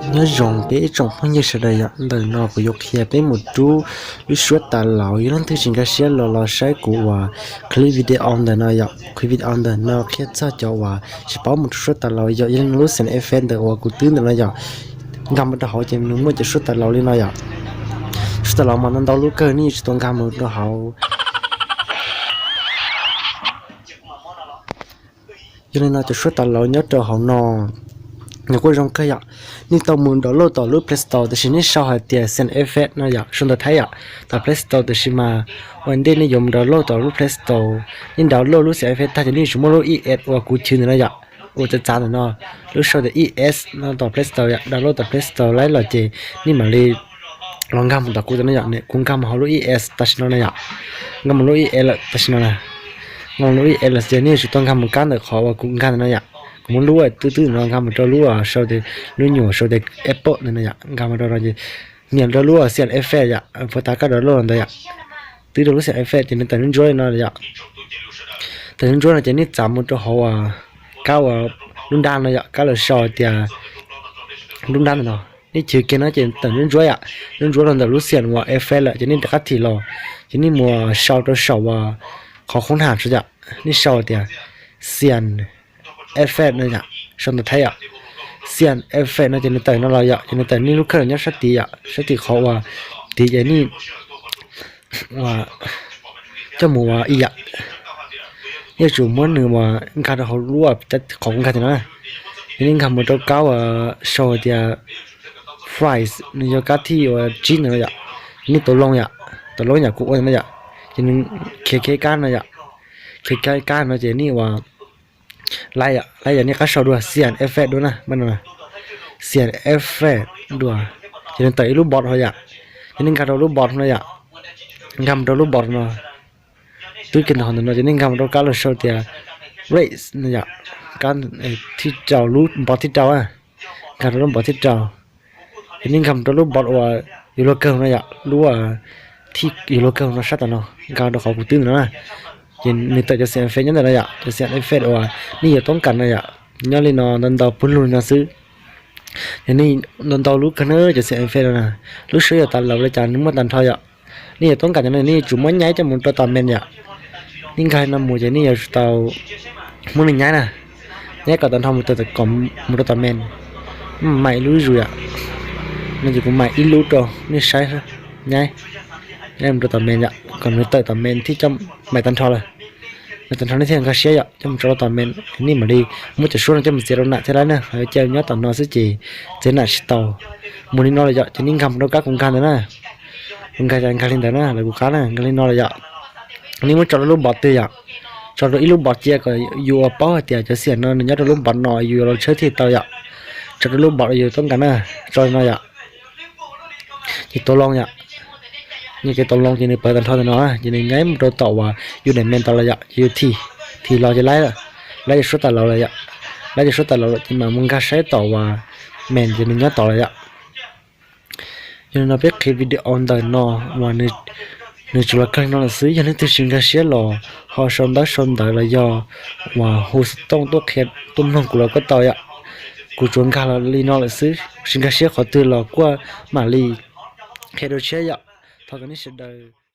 Nyob zoo peb ib tsoom phooj ywg sawv daws yom, ntawm no kuv yuav qhia peb mus rub lub suab tas laus. Yog leej twg tsis nkag siab los los saib kuv uas clip video ntawm no yom. Clip video ntawm no qhia txog cov uas tsis paub mus rub suab tas laus yom. Yog li no lub sound effect ntawm uas kuv twb ntawm no yom, nkag mus rau hauv ces nws muaj cov suab tas laus li no yom. Suab tas laus mas ntau ntau lub kawg, nej yuav tsum tau nkag mus rau hauv. Yog li no cov suab tas laus nyob rau hauv no nws kuj zoo kawg yom. Nej tau mus download tom lub Play Store, tiam sis nej sau hais tias sound effect no yom, sau ntawv Thaib yom, tom Play Store, tiam sis mas ua ntej nej yuav mus download tom lub Play Store. Nej download lub sound effect tag ces nej yuav tsum muaj lub E S uas kuv chwv ntawm no yom, uas txav txav ntawm no, lub sau tias E S no tom Play Store yom, download tom Play Store laib los ces nej mam li los nkag mus tom kuv ntawm no yom. Kuv nkag mus hauv lub E S tam sim no na yom, nkag mus lub E S lawm tam sim no na. Nkag mus lub E S lawm ces nej yuav tsum tau nkag mus kab ntawm qhov uas kuv nkag ntawm no yom. Kuv muab lub twb twb no nkag mus rau lub sau tias, lub nyuam sau tias Apple ntawm no yom, nkag mus rau no ces nias rau lub sound effect yom, puas tas koj download los ntawd yom. Twb rau lub sound effect ces nws tawm ntsuab ntsuab li no yom. Tawm ntsuab ntsuab no ces nej txav mus rau hauv kab uas lub nrab no yom, kab lawv sau tias lub nrab ntawm no. Nej chwv kiag no ces tawm ntsuab ntsuab yom, ntsuab ntsuab los ntawm lub sound uas effect lawm ces nej rov qab thim los, ces nej mus sau rau saum uas qhov khoob ham tso yom, nej sau tias sound effect no yom, sau ntawv Thaib yom. Sound effect no ces nws tawm no los yom, ces nws tawm nej lub khawb los nyob sab tid yom, sab tid qhov uas tid ces nej coj mus ua ib yam. Nej yuav tsum muab nws uas nkag rau hauv lub qhov kuv nkag tias no na. Ces nej nkag mus rau kab uas sau tias fries, nws yog kab thib uas tsib ntawm no yom. Nej tus loo yom, tus loo yom kuv ua no yom. Ces nws khiav khiav kab no yom, khiav khiav kab no ces nej ua laib yom, laib yom, nej qab sau dua sound effect dua na, sound effect dua. Ces nws tawm ib lub bot hauv yom, ces nej nkag rau lub bot no yom, nkag mus rau lub bot no. Twb kiag ntawm no ces nej nkag mus rau kab los sau tias race no yom, kab thib rau, lub bot thib rau, nkag rau lub bot thib rau. Ces nej nkag mus rau lub bot uas yuav luag kawg no yom, lub yuav luag kawg no sab tom no, nkag rau qhov kuv twb ntawm no na. Ces nws tawm cov sound effect nyob ntawm no yom, cov sound effect uas nej yuav toob kas no yom. Nyob li no ntau ntau puag lug li no xwb. Ces nej ntau ntau lub kawg na cov sound effect no na. Lub suab yuav tas laus li cas nws muaj tag nrho yom. Nej yuav toob kas cov no nej yuav tsum muab nyaib coj mus rau tom main yom. Nej nkag li no mus ces nej yuav tsum tau muab nws nyaib na, nyaib kom tag nrho mus rau tom main. Mam ib lub zus yom, no ces kuv mam ib lub rau nej saib, nyaib, nyaib mus rau tom main yom, kom nws tawm tom main thiab coj mam tag nrho lawm. Nws tag nrho nej thiaj nkag siab yom, coj mus tso rau tom main, nej mam li muab cov suab no coj mus txiav rau nam thiab laib na, ho cia nyob tom no xwb ces txiav nam tsis tau. Mus li no lawm yom, ces nej nkag mus rau kab kuv nkag ntawd na. Kuv nkag, nkag li ntawd na, lawv kuv qab na, nkag li no lawm yom. Nej muab tso rau lub bot twg yom, tso rau ib lub bot cia kom yus ua paub hais tias cov sound no nws nyob rau lub bot no yus yuav los tshawb thiaj tau yom. Tso rau lub bot yus toob kas na, tso li no yom. Ces tus loo yom, nws kev tus loo ces nws pawv tag nrho ntawm no, ces nws nyaib mus rau tom uas yus daim main tod lawm yom, ces yus thim, thim los ces laib, laib cov suab tas laus lawm yom, laib cov suab tas laus lawm ces mam mus nkag saib tom uas main ces nws nyob tod lawm yom. Yog li no peb qhia video ntawm no uas nws tsuas los kawg li no lawm xwb. Yog leej twg tsis nkag siab los ho sau ntaub sau ntawv los yog uas hu xov tooj tuaj qhia tuaj mloog kuv los kuj tau yom. Kuv tsuas nkag los li no lawm xwb, tsis nkag siab qhov twg los kuj mam li qhia dua tshiab yom. Thov kom nej sawv daws